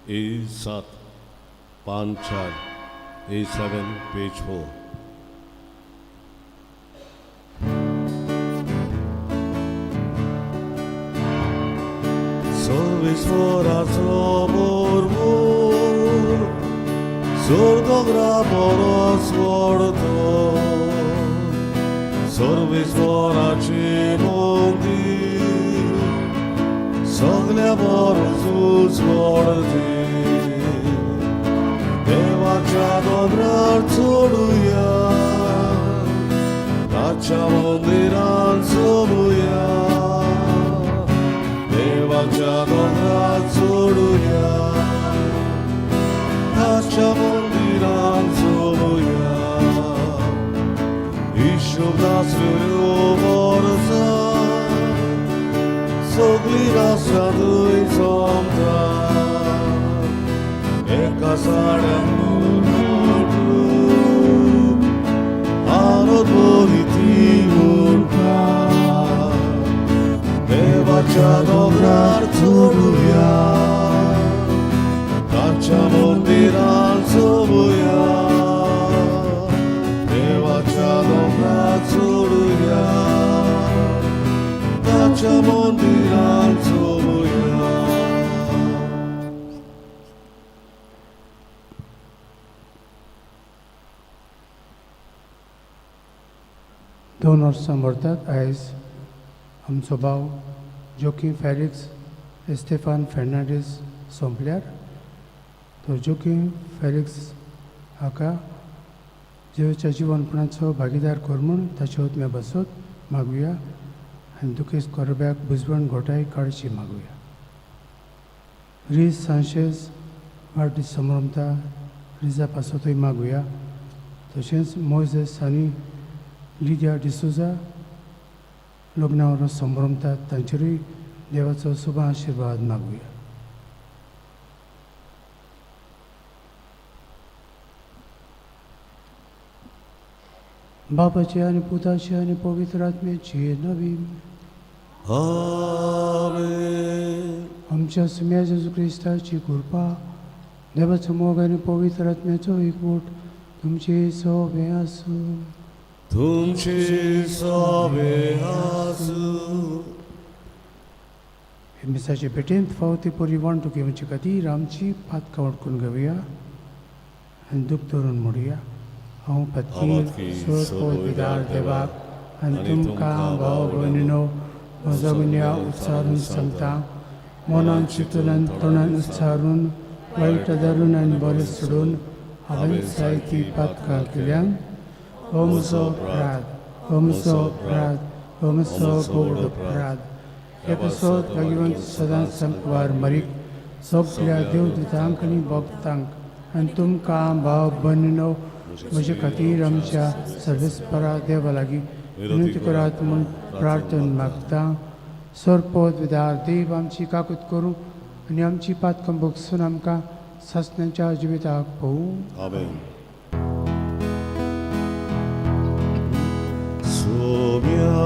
ए सात, पान चार, A7, page 4. सर्वेश्वराचो मुरमूर स्वर्गग्रा परस व्हडतो, सर्वेश्वराचे मंदीर सगल्या परसूच व्हडते. देवाच्या दोंगरार चडुया, ताच्या मंदिरान चलुया. देवाच्या दोंगरार चडुया, ताच्या मंदिरान चलुया. हिशोब नासल्यो वर्सां सगळीं राष्ट्रां थंय जमता. एका साड्यान आनंद बरी ती म्हणटा. देवाच्या दोंगरार चडुया, ताच्या मंदिरान चलुया. देवाच्या दोंगरार चडुया, ताच्या मंदिरान चलुया. 2 वर्सां मरतात. आयज आमचो भाव जोकी फेलिक्स एस्तेफान फेर्नांडीस सोंपल्यार, तो जोकी फेलिक्स हाका जेजूच्या जिवनपणाचो भागीदार कर म्हूण ताचे आत्म्या बसत मागुया आनी दुखेस्त कोरब्याक बुजवण घोटाय काडची मागुया. रीज सांशेज वाडदीस समरमता, रिजा पासतूय मागुया. तशेंच मोयजेस आनी लिदिया डिसोजा लग्नावर संभ्रमतात, तांचेरूय देवाचो शुभ आशिर्वाद मागुया. बापाचे आनी पुताचे आनी पवित्र आत्म्याचे नवीन. आमेन. आमच्या सुम्या जेजू क्रिस्ताची कृपा, देवाचो मोग आनी पवित्र आत्म्याचो एकवट तुमचे सोबे आसूं. तुमची सोबे आसूं. हे मिसाचे भेटेंत फावो ती परिवण तुका घेवचे खातीर आमची पातकां वटकून घेवया आनी दूख धरून म्हणुया. हांव पत्की सोद विदार देवाक आनी तुमकां भाव भयणीनो म्हजो गुन्यांव उच्चारून सांगता. मनान चिंतून आनी तोंडान उच्चारून, वायट धरून आनी बरें सोडून हांवें जायती पातकां केल्यान. हो म्हजो अपराध, हो म्हजो अपराध, हो म्हजो गोड अपराध. हे पासत भाग्यवंत सदांच संकवार मरीक, सगल्या देवदूतांक आनी भक्तांक आनी तुमकां भाव भयणीनो म्हजे खातीर आमच्या सर्वेस्परा देवा लागीं विनंती करात म्हूण प्रार्थना मागता. सरपोत विदार देव आमची काकूत करूं आनी आमची पातकां भोगसून आमकां सासणाच्या जिविताक पोवूं. आमेन. सोम्या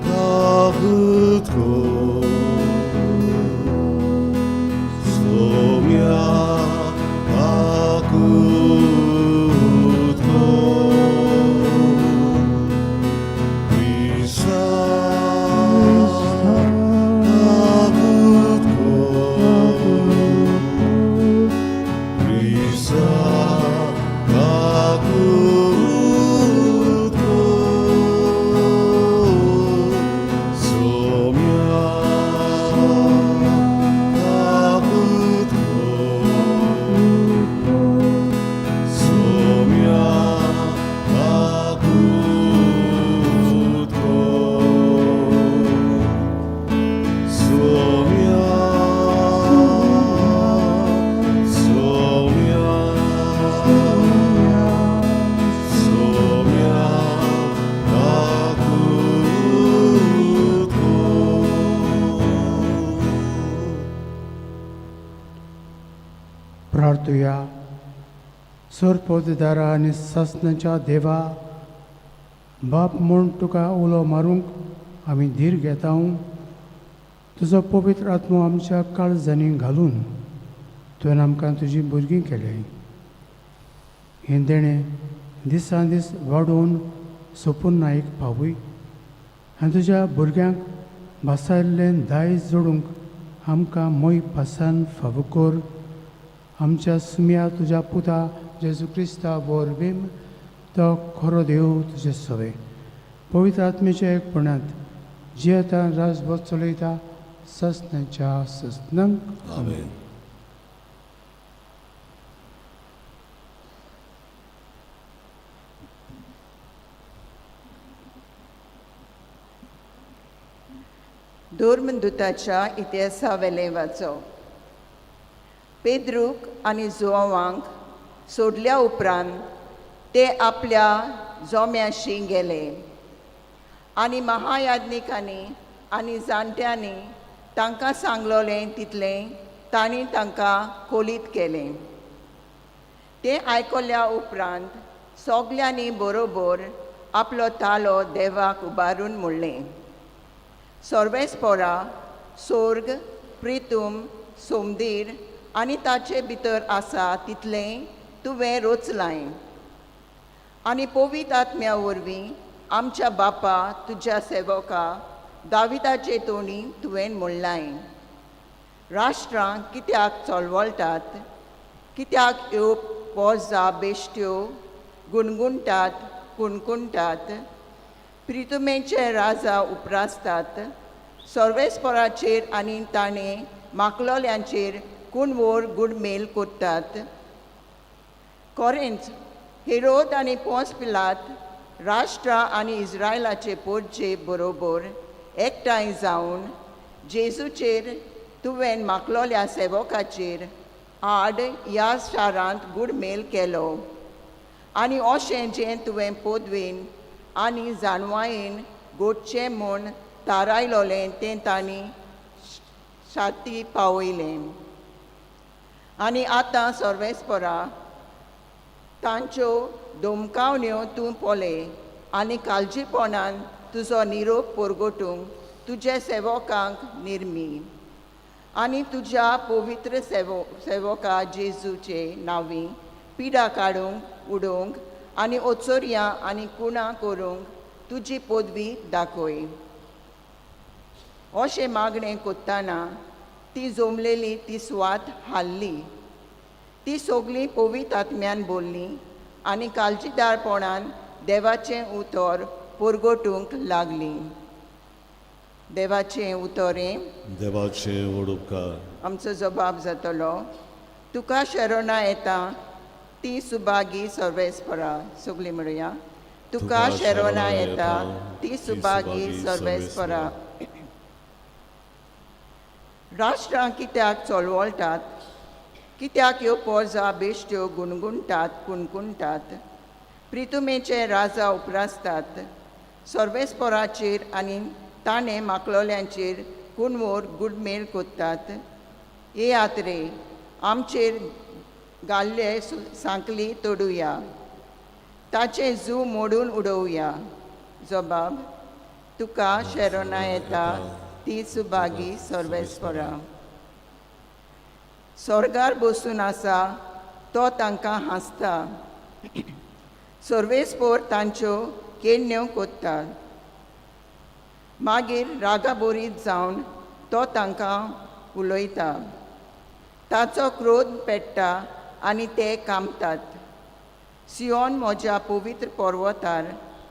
काकूत कर, सोम्या काकूत कर, क्रिस्ता काकूत कर, क्रिस्ता काकूत कर, सोम्या काकूत कर, सोम्या काकूत कर, सोम्या, सोम्या, सोम्या काकूत कर. प्रार्थुया. सरपोतदारा आनी सासणाच्या देवा, बाप म्हूण तुका उलो मारूंक आमी धीर घेता. तुजो पवित्र आत्मो आमच्या काळजांनी घालून तुवें आमकां तुजी भुरगीं केल्याय. हें देणें दिसान दीस वाडोवन सोपून नायक पावूय आनी तुज्या भुरग्यांक भासायल्लें दायज जोडूंक आमकां मोय पासान फावो कर. आमच्या सुम्या तुज्या पुता जेजू क्रिस्ता वरवीं तो खरो देव तुजे सवे पवित्र आत्मेच्या एकपणांत जियेता राजभर चलयता ससनाच्या ससनांक. आमेन. धर्मदुताच्या इतिहासावेलें वाचो. पेद्रूक आनी जुवांक सोडल्या उपरांत ते आपल्या जोम्याशी गेले आनी महायाज्ञिकांनी आनी जाणट्यांनी तांकां सांगलोलें तितलें तांणी तांकां कोलीत केलें. तें आयकल्या उपरांत सगल्यांनी बरोबर आपलो तालो देवाक उबारून म्हणलें, सर्वेस्पोरा सोर्ग प्रितूम सोमदीर आनी ताचे भितर आसा तितलें तुवें रोचलाय आनी पवित्र आत्म्या वरवीं आमच्या बापा तुज्या सेवका दाविदाचे तोंडी तुवें म्हणलाय, राष्ट्रां कित्याक चळवळटात, कित्याक ह्यो पोजा बेश्ट्यो गुणगुणटात कुणकुणटात, प्रितुमेचे राजा उपरासतात, सर्वेस्पराचेर आनी ताणें माकलोल्यांचेर कुणवोर गुडमेल कोत्तात. कोरेंच हेरोद आनी पोंस पिलात राष्ट्रां आनी इस्रायलाचे पोरचे बरोबर एकठांय जावन जेजूचेर तुवें माकलोल्या सेवकाचेर आड ह्या शारांत गुडमेल केलो आनी अशें जें तुवें पोदवेन आनी जाणवायेन गोडचें म्हूण थारायलोलें तें तांणी शाती पावयलें. आनी आतां सर्वेस्परा तांच्यो धमकावण्यो तूं पळय आनी काळजीपणान तुजो निरोप परगटूंक तुज्या सेवकांक निर्मी आनी तुज्या पवित्र सेवका जेजूचे नांवी पिडा काडूंक उडोवंक आनी ओचोरयां आनी कुणां करूंक तुजी पदवी दाखय. अशें मागणें कोत्ताना ती जमलेली ती सुवात हाल्ली. ती सगळीं पवित्र आत्म्यान बोल्ली आनी काळजीदारपणान देवाचें उतर परगटूंक लागली. देवाचें उतरें देवाचे व्हड उपकार. आमचो जबाब जातलो. तुका शरणां येता ती सुभागी सर्वेस्परा. सगळीं म्हणुया, तुका शरणां येता ती सुभागी सर्वेस्परा. राष्ट्रां कित्याक चळवळटात, कित्याक ह्यो पोजा बेश्ट्यो गुणगुणटात कुणकुणटात, प्रितुमेचे राजा उपरासतात, सर्वेस्पराचेर आनी ताणें माकलोल्यांचेर कुणवोर गुडमेल कोत्तात. येयात रे आमचेर घाल्ले सांकली तोडुया, ताचें जू मोडून उडोवया. जबाब, तुका शरणां येता ती सुभागी सर्वेस्परा. स्वर्गार बसून आसा तो तांकां हांसता, सर्वेस्पोर तांच्यो केण्ण्यो कोत्ता. मागीर रागाबोरीत जावन तो तांकां उलयता, ताचो क्रोध पेट्टा आनी ते कामतात. सियोन म्हज्या पवित्र पर्वतार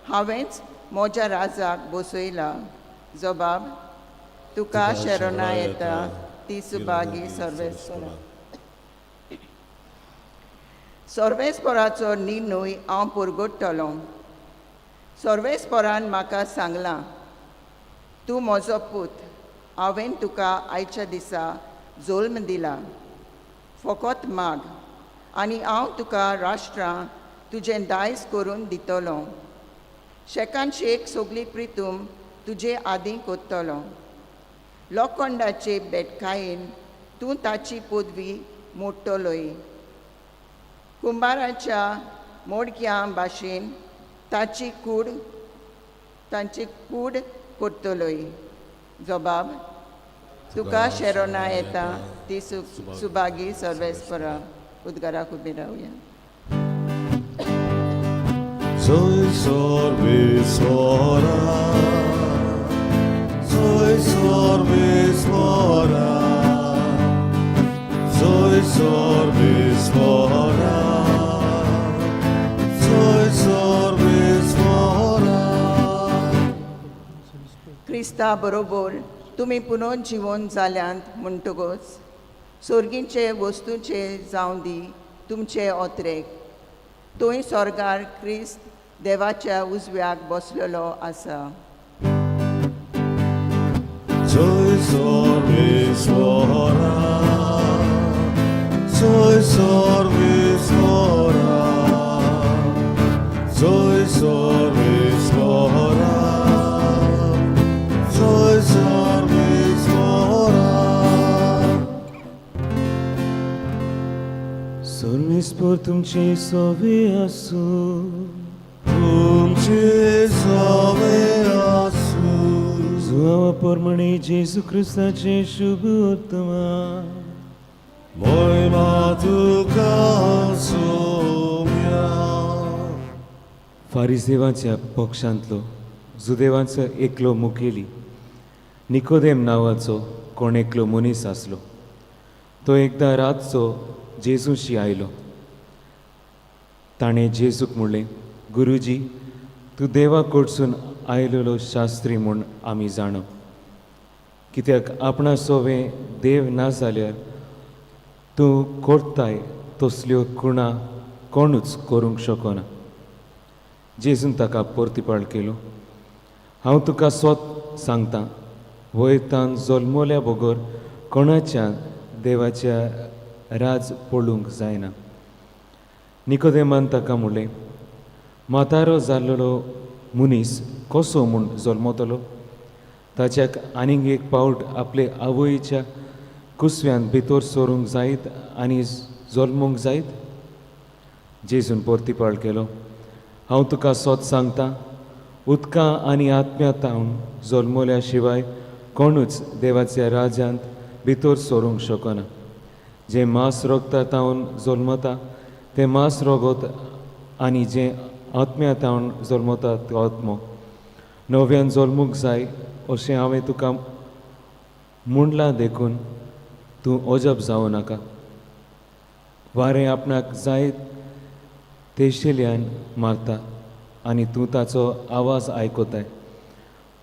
हांवेंच म्हज्या राजाक बसयला. जबाब, तुका शरणां येता ती सुभागी सर्वेस्परा. सर्वेस्पराचो निर्णय हांव परगट्टलो. सर्वेस्परान म्हाका सांगलां, तूं म्हजो पूत, हांवें तुका आयच्या दिसा जल्म दिला. फकत माग आनी हांव तुका राष्ट्रां तुजें दायज करून दितलो. शेकान शेक सगळी प्रितूम तुजे आदीं कोत्तलो. लोखंडाचे बेटकायेन तूं ताची पदवी मोडटलोय. कुंबाराच्या मोडक्या भाशेन ताची कूड तांची कूड कोत्तलोय. जबाब, तुका शेरोना येता ती सुभागी सर्वेस्परा. उद्गाराक उबी रावया. Soy sorvisora, soy sorvisora, soy sorvisora, soy sorvisora. क्रिस्ता बरोबर तुमी पुनर्जिवन जाल्यांत म्हणटकच सोर्गींचे वस्तूंचे जावं दी तुमचे ओत्रेक. थंय सोर्गार क्रिस्त देवाच्या उजव्याक बसलेलो आसा. Soy sorvisora, soy sorvisora, soy sorvisora, soy sorvisora. सर्वेस्पर तुमचे सोवे आसूं. तुमचे सवे आसूं. जुआवा प्रमाणे जेजू क्रिस्ताचे शुभ वर्तमान. मोयमा तुका सोम्या. फारिसेवाच्या पक्षांतलो जुदेवांचो एकलो मुखेली निकोदेम नांवाचो कोण एकलो मनीस आसलो. तो एकदां रातचो जेजूशी आयलो. ताणें जेजूक म्हणलें, गुरुजी, तूं देवा कडसून आयलेलो शास्त्री म्हूण आमी जाणा, कित्याक आपणा सोवें देव ना जाल्यार तूं करताय तसल्यो खुणा कोणूच करूंक शकना. जेजून ताका परतिपाळ केलो, हांव तुका स्वत सांगता, वयतान जल्मल्या बगर कोणाच्या देवाच्या राज पळोवंक जायना. निकोदेमान ताका म्हणलें, म्हातारो जाल्लो मनीस कसो म्हूण जल्मतलो? ताच्याक आनीक एक पावट आपले आवयच्या कुसव्यान भितर सरूंक जायत आनी जल्मूंक जायत? जेजून परतिपाळ केलो, हांव तुका सोत सांगता, उदकां आनी आत्म्या तावन जल्मल्या शिवाय कोणूच देवाच्या राज्यांत भितर सरूंक शकना. जें मांस रोगता तावन जल्मता तें मांस रोगत, आनी जें आत्म्या तावन जल्मता तो आत्मो. नव्यान जल्मूंक जाय अशें हांवें तुका म्हणलां देखून तूं अजब जावं नाका. वारें आपणाक जाय तेशिल्यान मारता आनी तूं ताचो आवाज आयकताय,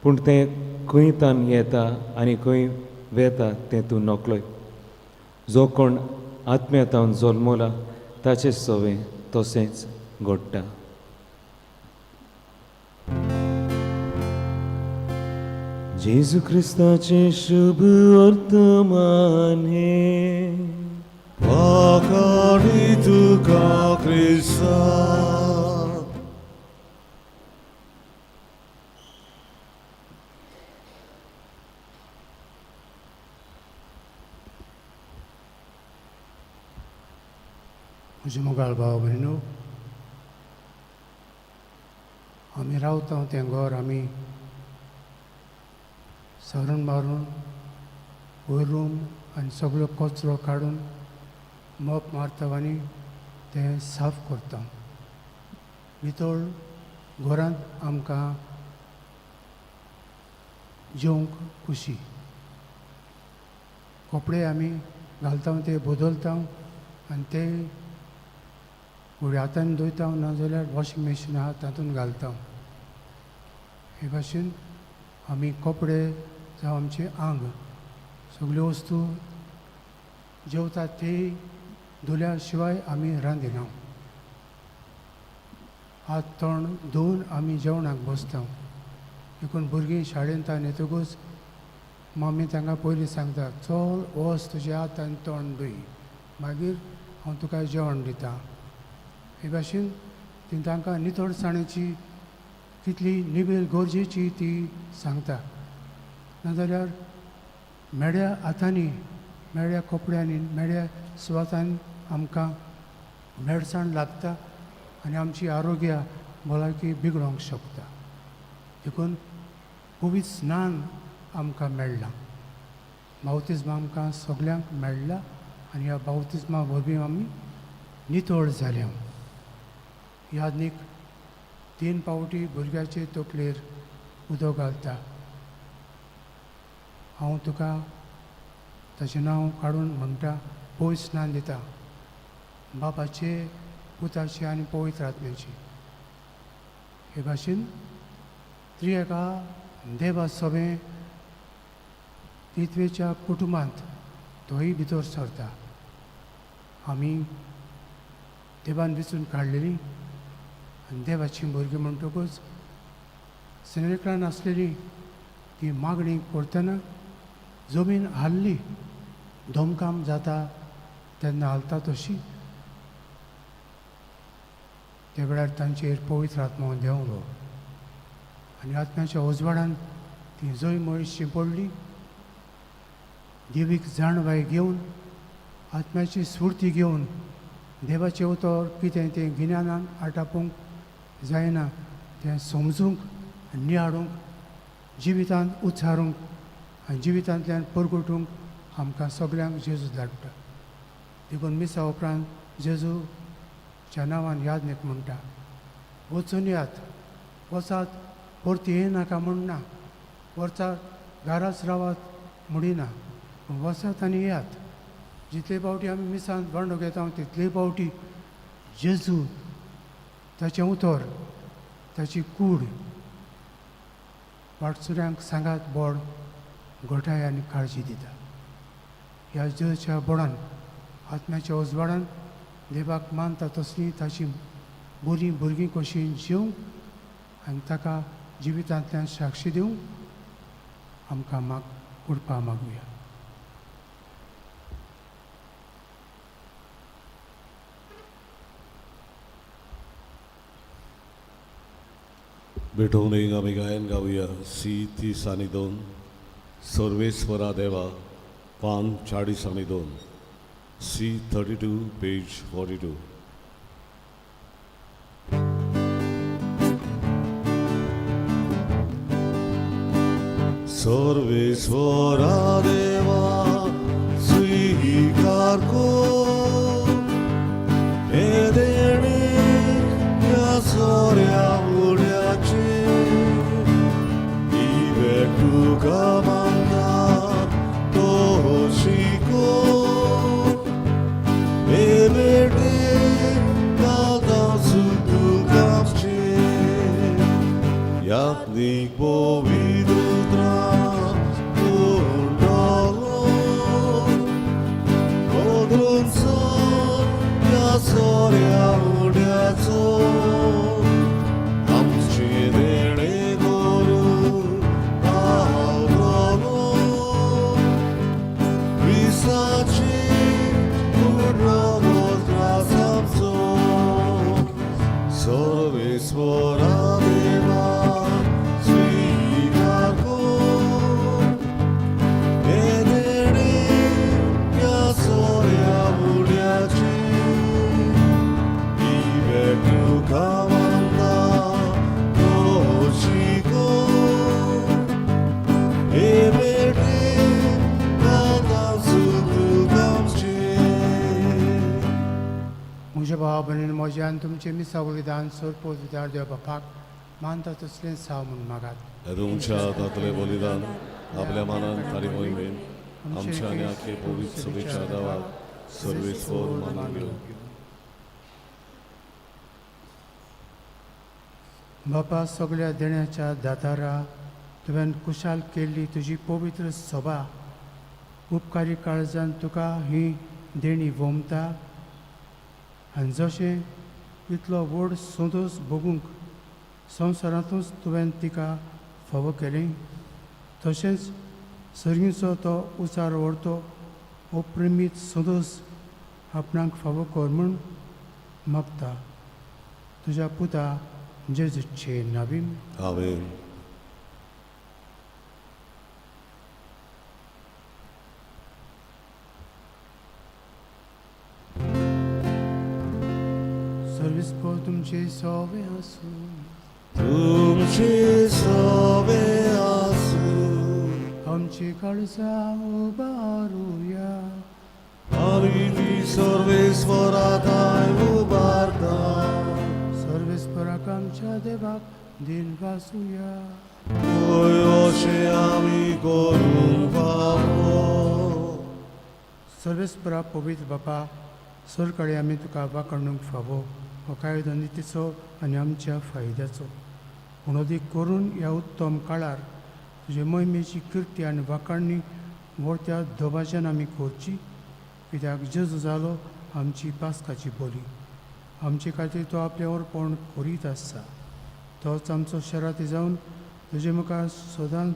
पूण तें खंय तान येता आनी खंय वेता तें तूं नकळय. जो कोण आत्म्या तावन जल्मला ताचें सवें तशेंच घडटा. जेजू क्रिस्ताचें शुभ वर्तमान हें. वाखाणी तुका क्रिस्ता. म्हजे मोगाळ भाव भयणो, आमी रावता तें घर आमी सरून मारून वयरून आनी सगळो कचरो काडून मोप मारता आनी तें साफ करता. नितळ घरांत आमकां जेवंक खुशी. कपडे आमी घालता ते बदलता आनी ते हातान धुयता, नाजाल्यार वॉशिंग मॅशीन आहा तातूंत घालता. हे भाशेन आमी कपडे जावं आमचें आंग सगल्यो वस्तू जेवता ते धुल्या शिवाय आमी रांदिना. हात तोंड धुवन आमी जेवणाक बसता. देखून भुरगीं शाळेंत येतकूच मम्मी तांकां पयलीं सांगता, चल वच तुज्या हात आनी तोंड धूय, मागीर हांव तुका जेवण दिता. हे भाशेन ती तांकां नितळसाणेची कितली निबेल गरजेची ती सांगता. नाजाल्यार मेड्या हातांनी, मेड्या कपड्यांनी, मेड्या सुवातान आमकां मेडसाण लागता आनी आमची आरोग्य भलायकी बिगडोंक शकता. देखून पवित्र स्नान आमकां मेळ्ळां. बावतिज्म आमकां सगल्यांक मेळ्ळा आनी ह्या बावतिज्मा वरवीं आमी नितळ जाल्या. याज्ञीक 3 फावटी भुरग्याचे तकलेर उदक घालता. हांव तुका ताचें नांव काडून म्हणटा, पयस स्नान दिता, बापाचे, पुताचे आनी पवित्र आत्म्याचे. हे भाशेन त्रिएका देवा सवें तितवेच्या कुटुंबांत तोय भितर सरता. आमी देवान वेंचून काडलेली आनी देवाची भुरगीं म्हणटकूच सिनेकरान आसलेली ती मागणी करतना जमीन हाल्ली, धमकाम जाता तेन्ना हालता तशी. त्या वेळार तांचेर पवित्र आत्मो देंवलो आनी आत्म्याच्या उजवाडान ती जंय मय शिंपडली. देवीक जाणवाय घेवन, आत्म्याची स्फूर्ती घेवन, देवाचें उतर कितें तें गिन्यानान आटापूंक जायना तें समजूंक, नियाळूंक, जिवितांत उच्चारूंक आनी जिवितांतल्यान परगटूंक आमकां सगल्यांक जेजू धाडटा. देखून मिसा उपरांत जेजूच्या नांवान याज्ञीक म्हणटा, वचून यात, वचात, परती येनाका म्हण ना, वचात घराच रावात म्हणिना, पूण वचात आनी येयात. जितले फावटी आमी मिसांत बांडो घेता तितले फावटी जेजू, ताचें उतर, ताची कूड वाटसुऱ्यांक सांगात बोड घटाय आनी काळजी दिता. ह्या जेजूच्या बोडान, आत्म्याच्या उजवाडान देवाक मानता तसली ताची बरीं भुरगीं कशीं जिवंक आनी ताका जिवितांतल्यान साक्षी दिवंक आमकां माग कृपा मागुया. भेटवून आमी गायन गावया सी 30 आनी 2, सर्वेस्वरा देवा, पान 40 आनी 2, सी 32 पेज 42. सर्वेस्वरा देवा स्वीकार कर हे देणे ह्या सोऱ्या उड्याचे, ही भेट तुका मानता तो शिको, हे भेटे दादा सुदुकाचे, याज्ञीक पवित्र सोऱ्या उड्याचो, आमचे देणे करू पावतलो, विसाचे उडलो त्रास आमचो, सर्वेस्वरा देवा स्वीकार कर हे देणे ह्या सोऱ्या उड्याचे, तुका मानता तो शिको, हे भेटे दादा सुदुकामचे. म्हज्या भावा भयणीन, म्हज्या आनी तुमचें मिसा बलिदान सोरपोत विदार देव बापाक मानता तसलें साव म्हूण मागात. तुमच्या हातांतलें बलिदान आपल्या मानान तारी मोहिमेन आमच्या आनी आखे पवित्र सभेच्या देवाक सर्वेस्वर मानून घेवं. बापा सगळ्या देण्याच्या दातारा, तुवें कुशाल केल्ली तुजी पवित्र सभा उपकारी काळजान तुका ही देणी वोमता आनी जशें इतलो व्हड संतोश भोगूंक संवसारांतूच तुवें तिका फावो केली, तशेंच सर्गीचो तो उचार व्हरतो अप्रेमीत संतोश आपणाक फावो कर म्हूण मागता. तुज्या पुता जेजूचे नावीम. आमेन. सर्वीस पो तुमचे सोवे आसूं. तुमचे सोवे आसूं. आमची काळजां उबारुया. आमी ती सर्वेस्वरा थांय उबारता. सर्वेस्पराक आमच्या देवाक दिन वासुया. होय, अशें आमी करूंक फावो. सर्वेस्परा पवित्र बापा, सरकाळी आमी तुका वाखणूंक फावो. हो कायदो नितीचो आनी आमच्या फायद्याचो, पूण अदीक करून ह्या उत्तम काळार तुजे मोहिमेची किर्ती आनी वाखाणणी व्हडत्या दबाज्यान आमी करची, कित्याक जेजू जालो आमची पास्काची बोली. आमचे खातीर तो आपलें अर्पण करीत आसा. तोच आमचो शराती जावन तुजे मुखार सदांच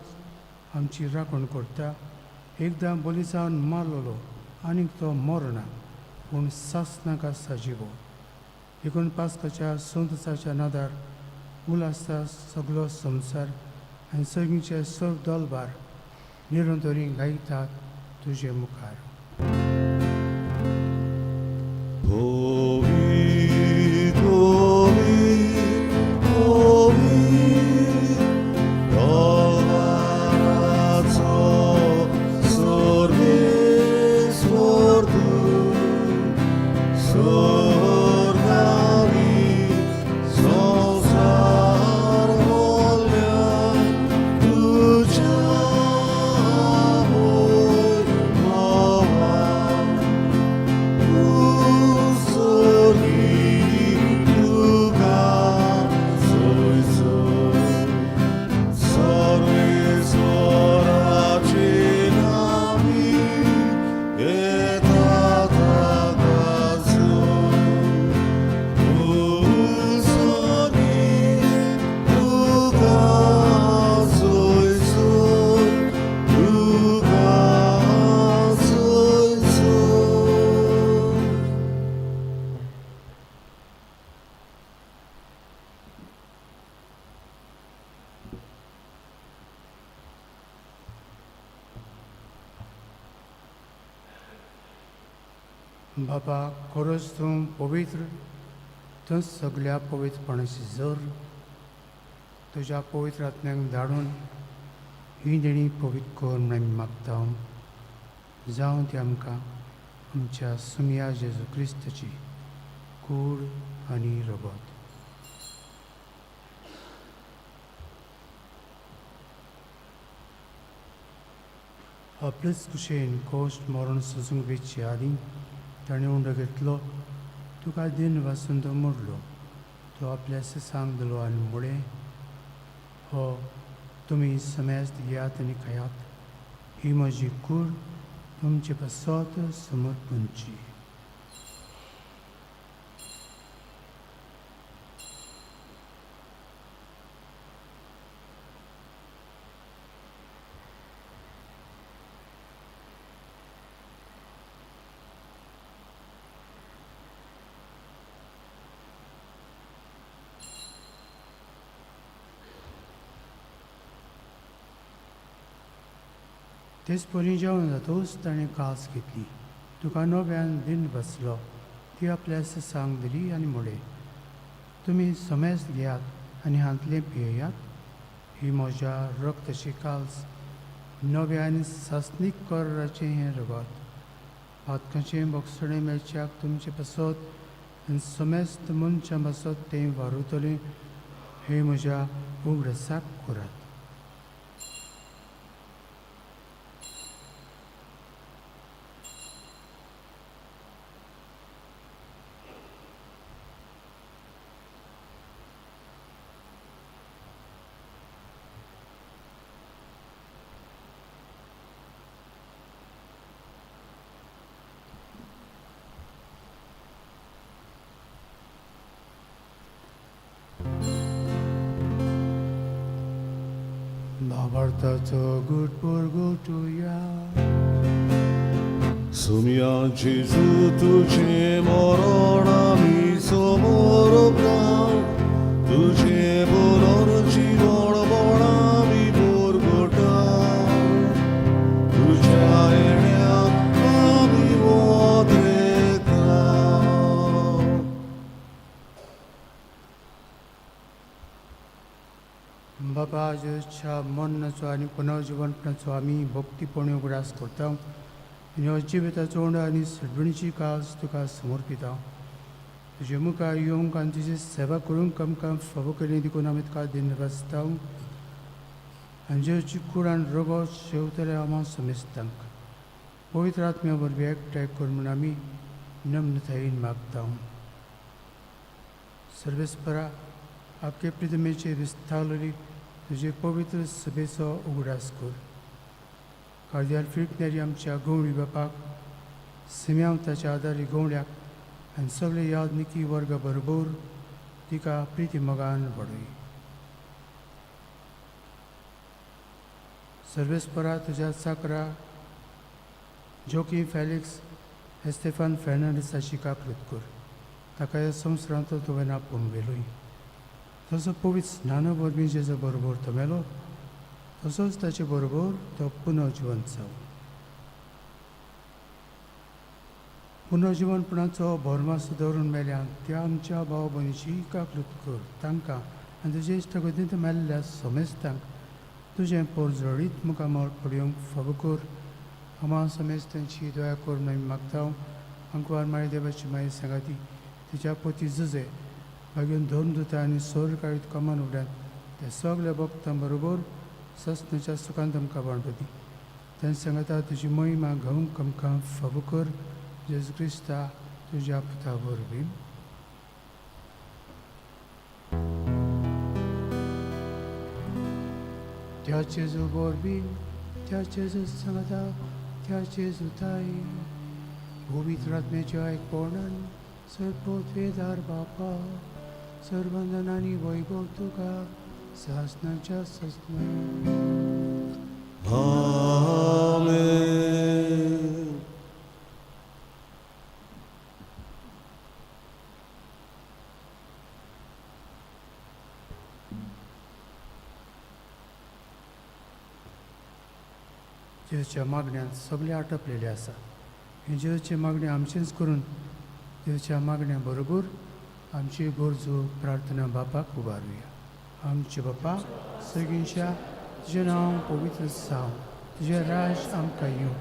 आमची राखण करता. एकदां बोली जावन मारलेलो आनीक तो मरना, पूण सासनाक आसता जिवो. देखून पास्काच्या संतसाच्या नादार उलासता सगलो संवसार आनी सगळींचे सर्व दलबार निरंतरी गायतात तुजे मुखार. Ovi, ovi, ovi, Dolvarazzo, sorves tu, sorgavi, संसार volja, तुझ्या मोहा. So. बाबा, खरोच तूं पवित्र, तूं सगल्या पवित्रपणाची जर. तुज्या पवित्र आत्म्याक धाडून ही देणी पवित्र कर म्हूण आमी मागता. जावं ती आमकां आमच्या सुमया जेजू क्रिस्ताची कूड आनी रगत. आपलेच कुशेन कोश्ट मरण सोसूंक वेचे आदीं ताणें उंडो घेतलो, तुका दिन वासून तो मोडलो, तो आपल्या सिसांक दिलो आनी म्हळें, हो तुमी समेस्त घेयात आनी खायात. ही म्हजी कूड तुमचे पासत समर्पणची. तेच परी जेवण जातकूच ताणें कास घेतली, तुका नव्यान दिन बसलो, ती आपल्या सिसांक दिली आनी म्हळें, तुमी समेस्त घेयात आनी हांतलें पियेयात. ही म्हज्या रक्ताची काल्स, नव्या आनी सासणीक कराराचें हें रगत. पातकाचें बोगसणें मेळच्याक तुमचे पासत आनी समेस्त मनशां पासत तें वारुतलें. हें म्हज्या उगडासाक करात. भावार्थाचो गुट पुरगुटुया. सुमिया जेजू, तुझे मरण आमी समोर तुझे पुनर्जीवन म्हण आमी पुरगुटा. तुझ्या येण्याक आमी वोद्रेता. बापा. बापा जेजूच्या मरणाचो आनी पुनर्जिवनपणाचो आमी भक्तीपणी उगडास करता आनी हो जिविताचो उंडो आनी सडवणीची काज तुका समर्पिता. तुजे मुखार येवंक आनी तुजी सेवा करूंक आमकां फावो केली देखून आमी तुका धन्यवाद. आनी जेजूची कूड आनी रगत शेवतले आमा समेस्तांक पवित्र आत्म्या वरवीं एकठांय कर म्हूण आमी नम्रतायेन मागता. सर्वेस्परा आपके प्रतिमेचे विस्तारली तुजे पवित्र सभेचो उगडास कर. कार्दिनाल फिलीप नेरी आमच्या गवळी बापाक, सिम्यांव ताच्या आदारी गवळ्याक आनी सगळे यादनिकी वर्गा बरोबर तिका प्रिती मोगान वाडय. सर्वेस्परा तुज्या चाकरा जोकी फेलिक्स एस्तेफान फेर्नांडीसाची काकळूत कर. ताका ह्या संवसारांत तुवें आपोवन व्हेलोय. तसो पवित्र स्नाना वरवीं जेजू बरोबर तो मेलो तसोच ताचे बरोबर तो पुनर्जिवंत जावं. पुनर्जिवनपणाचो भरमास दवरून मेल्यान त्या आमच्या भाव भयणीची काकळूत कर. तांकां आनी तुजे इश्टागतींत मेल्ल्या समेस्तांक तुजें पोरजळीत मुखामळ पळोवंक फावो कर. आमा समेस्तांची दया करून आमी मागता. आंकवार मारी देवाची माई सांगाती तिच्या पोती जुजे मागीर धर्मदुता आनी सोरकाळीत कमान उगड्यात त्या सगल्या भक्तां बरोबर सस्नाच्या सुखांत आमकां वांटो दी. तें सांगता तुजी महिमा घेवंक आमकां फावो कर. जेजू क्रिस्ता तुज्या पुता वरवीं. त्या जेजू वरवीं, त्या जेजू सांगता, त्या जेजू ताई पवित्र आत्म्याच्या एकपणान सर्वोत्वेदार बापा सर्वंदन आनी वैभव तुका सासनाच्या ससना. आमेन. जेजूच्या मागण्यांत सगळे आटपलेले आसा. हे जेजूचे मागणे आमचेंच करून जेजूच्या मागण्या बरोबर आमची गरजो प्रार्थना बापाक उबारुया. आमचे बापा सगळींच्या तुजें नांव पवित्र जावं, तुजें राज आमकां येवं,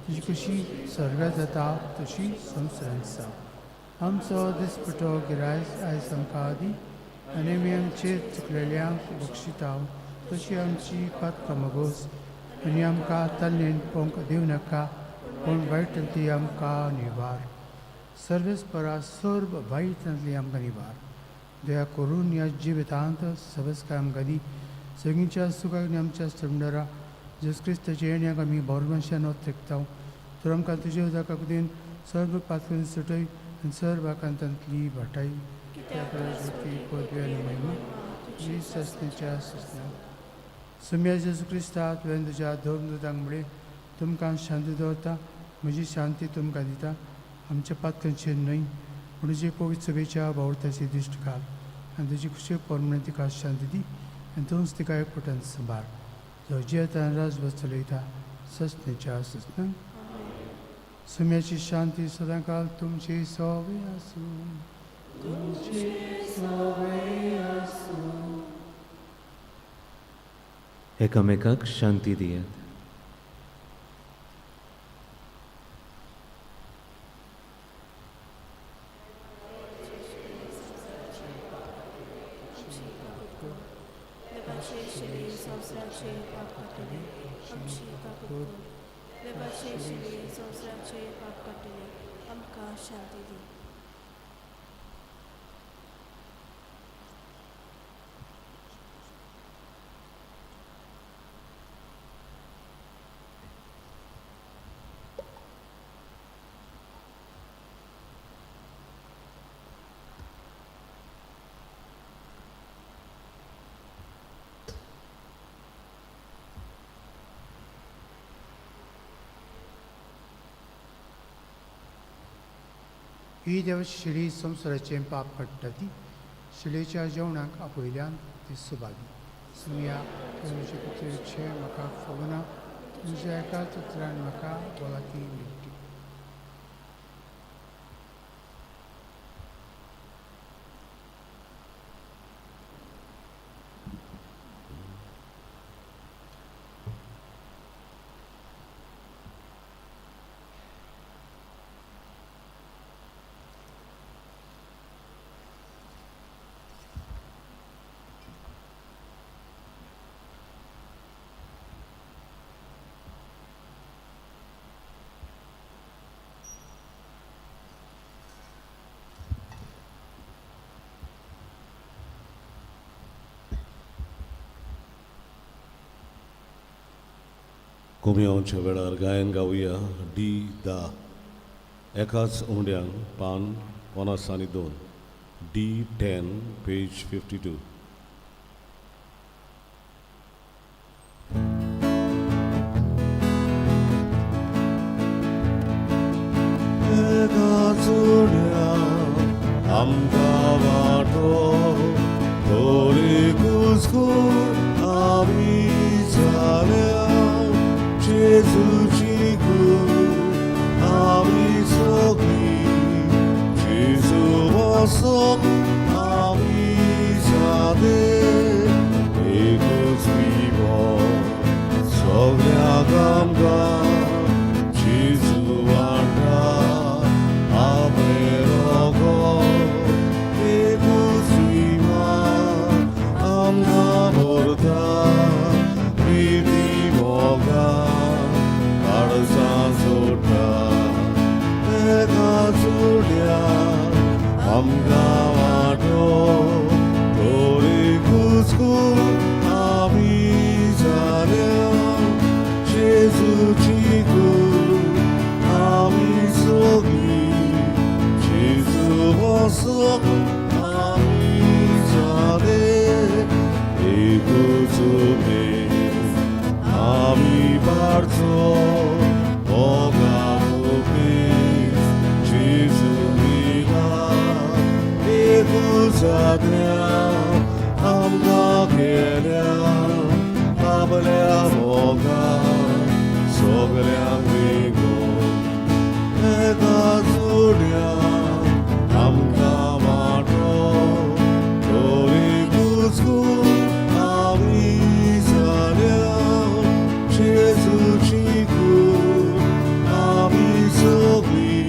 तुजी कशी स्वर्गात जाता तशी संवसारांत जावं. आमचो दिसपटो गिरायस आयज आमकां दी आनी आमी आमचे चुकलेल्यांक बक्षिता तशी आमची पातकां मगोस आनी आमकां ताल्लेन पोंक दिवं नाका पूण वायटांतली आमकां निवार. सर्वेस्परा सर्व वायटांतली आमकां निवार. दया करून ह्या जिवितांत सवस्काय आमकां दी. सगळींच्या सुखाक आनी आमच्या सुंदरा जेजू क्रिस्ताच्या येण्याक आमी भरवंशान ओत्रेकता. तर आमकां तुज्या उदकाक दिवन सर्व पातकां सुटय आनी सर्व आकांतांतली वाटाय. त्या ज्योती पदवी आनी महिमा तुजी ससनेच्या ससना. सुम्या जेजू क्रिस्ता तुवें तुज्या धर्मदूतांक म्हळें तुमकां शांती दवरता, म्हजी शांती तुमकां दिता. आमच्या पातकांचेर न्हय पूण तुजे पवित्र सभेच्या बावडताची दिश्ट घाल आनी तुजी खुशी परमणे तिका शांती दी आनी तूंच तिका एकवटान सांबाळ. जो जियेता आनी राजवस चलयता ससनेच्या ससना. सुम्याची शांती सदांकाल तुमची सवे आसूं. तुमची सवे आसूं. एकामेकाक शांती दियात. देवाचे शिले संवसाराचे पाप काडटले आमची काकूत कर. देवाचे शिले संवसाराचे पाप काडटले आमकां शांती दी. ही देव शिळी संवसाराचें पाप काडटा ती शिळेच्या जेवणाक आपयल्यान ती सुबागी. सुमया तुमचे पुत्रेचे म्हाका फावना तुमच्या एकाच उतरान म्हाका भलायकी मेळटी. कोमियांवच्या वेळार गायन गावया डी दा एकाच उंड्यांक पान 52, D 10 page 52. एकाच उंड्याक आमकां वाटो तोरी कुसकूर आमी जाल्या जेजूची कूड आमी सगळीं जेजू वसोक आमी जाले एकूच विवो सगळ्यांक आमकां जेजू वांटा आपलें रोगोत एकूच विमा आमकां भरता प्रिती मोगा काळजां जोडटा एकाच उड्या आमकां वाटो तोरी कुसकूर आमी जाल्या जेजूची कूड आमी सगळीं जेजू वसोक आमी जाले एकूच उमेद आमी पारचो मोगा उमेद जेजू विना एकूच आज्ञा आमकां केल्या आपल्या मोगा सगळ्यांक वेगोवन एकाच उड्या आमकां वाटो तोरी कुसकूर आमी जाल्या जेजूची कूड आमी सगळीं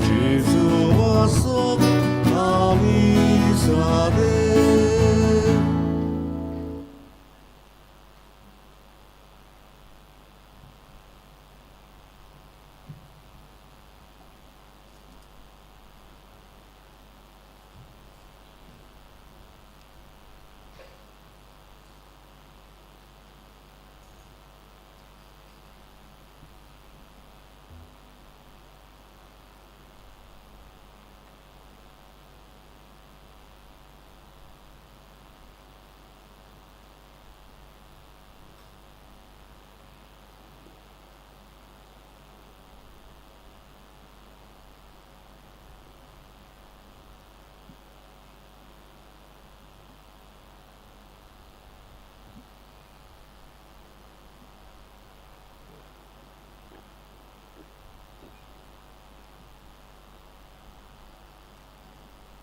जेजू वसोक आमी जाले.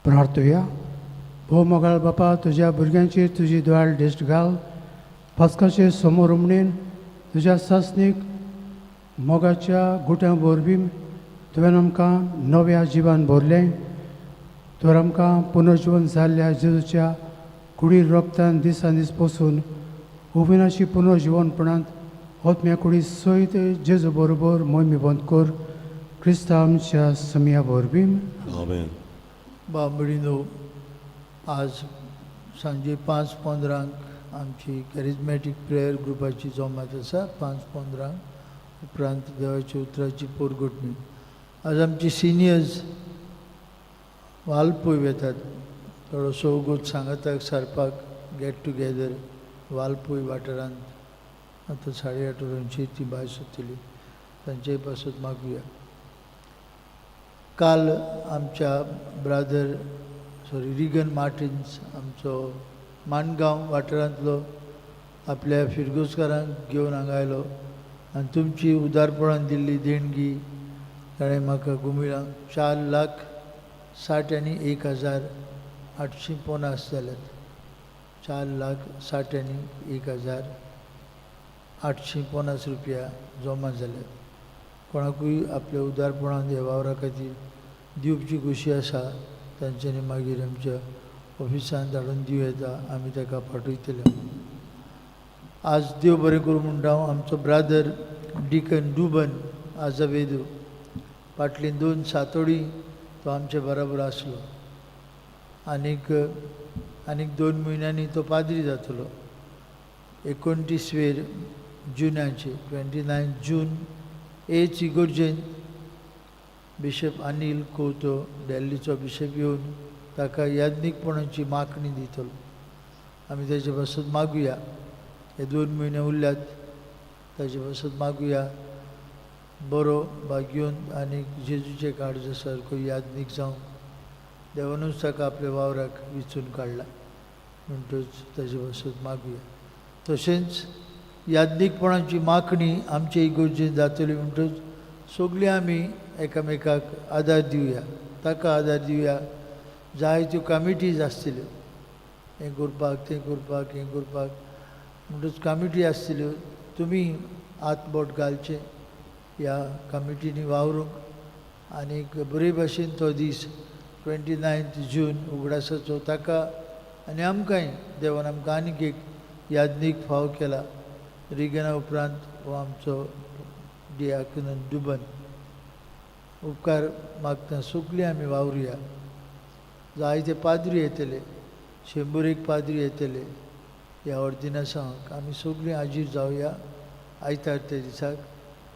प्रार्थुया. भोव मोगाळ बापा, तुज्या भुरग्यांचेर तुजी दोळ्यार दिश्ट घाल. पास्काचे समोर उमणेन तुज्या सासणीक मोगाच्या गुट्यां वरवीं तुवें आमकां नव्या जिवान भरलें. तर आमकां पुनर्जिवन जाल्ल्या जेजूच्या कुडीर रोगतान दिसान दीस पसून अविनाशी पुनर्जिवनपणांत आत्म्या कुडी सयत जेजू बरोबर मोहिमी बंद कर, क्रिस्ता आमच्या समया वरवीं. आमेन. बांबडीनो, आज सांजे 5:15 आमची कॅरिजमॅटीक प्रेयर ग्रुपाची जमात आसा. 5:15 उपरांत देवाच्या उतराची पोरगोटणी. आज आमची सिनियर्स वालपोय वेतात थोडोसो वगत सांगाताक सारपाक, गेट टुगेदर वालपोय वाठारांत. आतां 8:30 वरांचेर ती भायर सरतली. तांचेय पासत मागुया. काल आमच्या ब्रादर सॉरी रिगन मार्टिन्स, आमचो माणगांव वाठारांतलो, आपल्या फिरगोजकारांक घेवन हांगा आयलो आनी तुमची उदारपणान दिल्ली देणगी ताणें म्हाका गुमिळांक 4,61,850 जाल्यात. 4,61,850 रुपया जमा जाल्यात. कोणाकूय आपल्या उदारपणान ह्या वावरा खातीर दिवची खुशी आसा, तांच्यांनी मागीर आमच्या ऑफिसान धाडून दिवं येता, आमी ताका पाठयतले. आज देव बरें करूं म्हणटा हांव. आमचो ब्रादर डिकन डुबन आजवेदू, फाटलीं 2 सातोडी तो आमचे बराबर आसलो. आनीक आनीक 2 म्हयन्यांनी तो पाद्री जातलो. 29वेर जुनाचे 29 जून एच इगोर्जेन बिशप अनील कोवतो दिल्लीचो बिशप येवन ताका याज्ञीकपणाची मागणी दितलो. आमी ताजे पासत मागुया. हे 2 म्हयने उरल्यात ताजे पासत मागुया. बरो भाग्योन आनी जेजूचे काळजा सारको याज्ञीक जावंक देवानूच ताका आपल्या वावराक विचून काडला म्हणटच ताजे पासत मागुया. तशेंच याज्ञीकपणाची मागणी आमचे इगोर्जेन जातली म्हणटच सगळीं आमी एकामेकाक आदार दिवया, ताका आदार दिवया. जायत्यो कमिटीज आसतल्यो हें करपाक तें करपाक हें करपाक म्हणटच कमिटी आसतल्यो तुमी हात बोट घालचें ह्या कमिटींनी वावरूंक आनीक बरे भाशेन तो दीस 29 जून उगडासाचो ताका आनी आमकांय देवान आमकां आनीक एक याज्ञीक फाव केला. रिगना उपरांत हो आमचो डियाकन दुबन उपकार मागता. सगळीं आमी वावरुया. जायते पाद्री येतले, 100 पाद्री येतले ह्या ऑर्दिनासांक. आमी सगळीं हाजीर जावया आयतार त्या दिसाक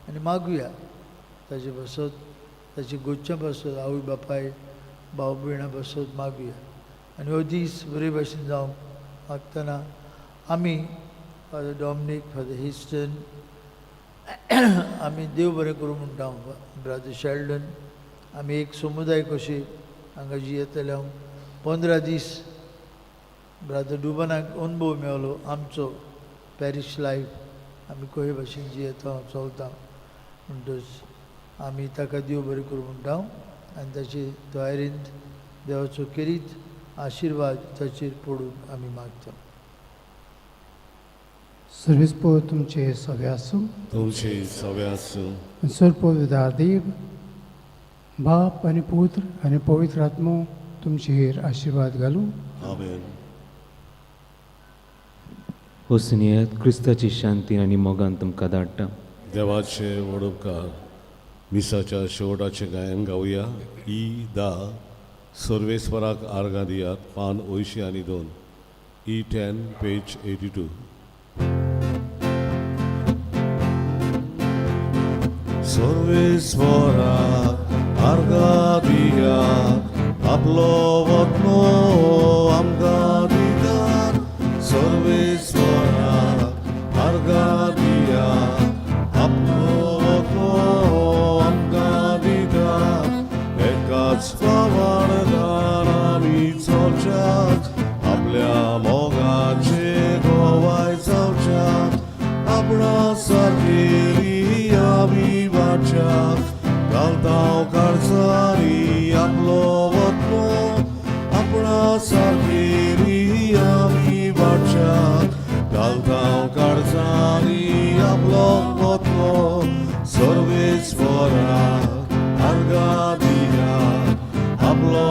आनी मागुया ताजे पासत, ताचे गोच्या पासत, आवय बापाय भाव भयणां पासत मागुया. आनी हो दीस बरे भाशेन जावंक मागतना आमी फादर डॉमनीक, फादर हिस्टन आमी देव बरें करूं म्हणटा. ब्रादर शेल्डन आमी एक समुदाय कशे हांगा जियेतले. हांव 15 दीस ब्रादर डुबनाक अनुभव मेवलो आमचो पॅरीश लायफ आमी कशे भाशेन जियेता चलता म्हणटच आमी ताका देव बरें करूं म्हणटा आनी ताचे तयारेंत देवाचो खेरीत आशिर्वाद ताचेर पडून आमी मागता. सर्वीस पो तुमचे सगळे आसूं, तुमचे सगळे आसूं. सर देव बाप आनी पुत्र आनी पवित्र आत्मो तुमचेर आशिर्वाद घालूं. आमेन. वचून क्रिस्ताची शांती आनी मोगान तुमकां धाडटा. देवाचे व्हड उपकार. मिसाच्या शेवटाचें गायन गावया. ई 10 सर्वेस्वराक आर्गां दियात, पान 82, E 10 page 82. सर्वेस्वराक आर्गां दियात, आपलो वतनो आमकां दितात. सर्वेस्वराक आर्गां दियात, आपलो वतनो आमकां दितात. एकाच प्रमाणदान आमी चलच्याक, आपल्या मोगाचे गोवाय जावच्याक, आपणा सारकेली आमी वाच्याक, घालताव काळजांनी आपलो वतनो, आपणा सारकेली आमी वाच्याक, घालताव काळजांनी आपलो वतनो. सर्वेस्वराक आर्गां दियात, आपलो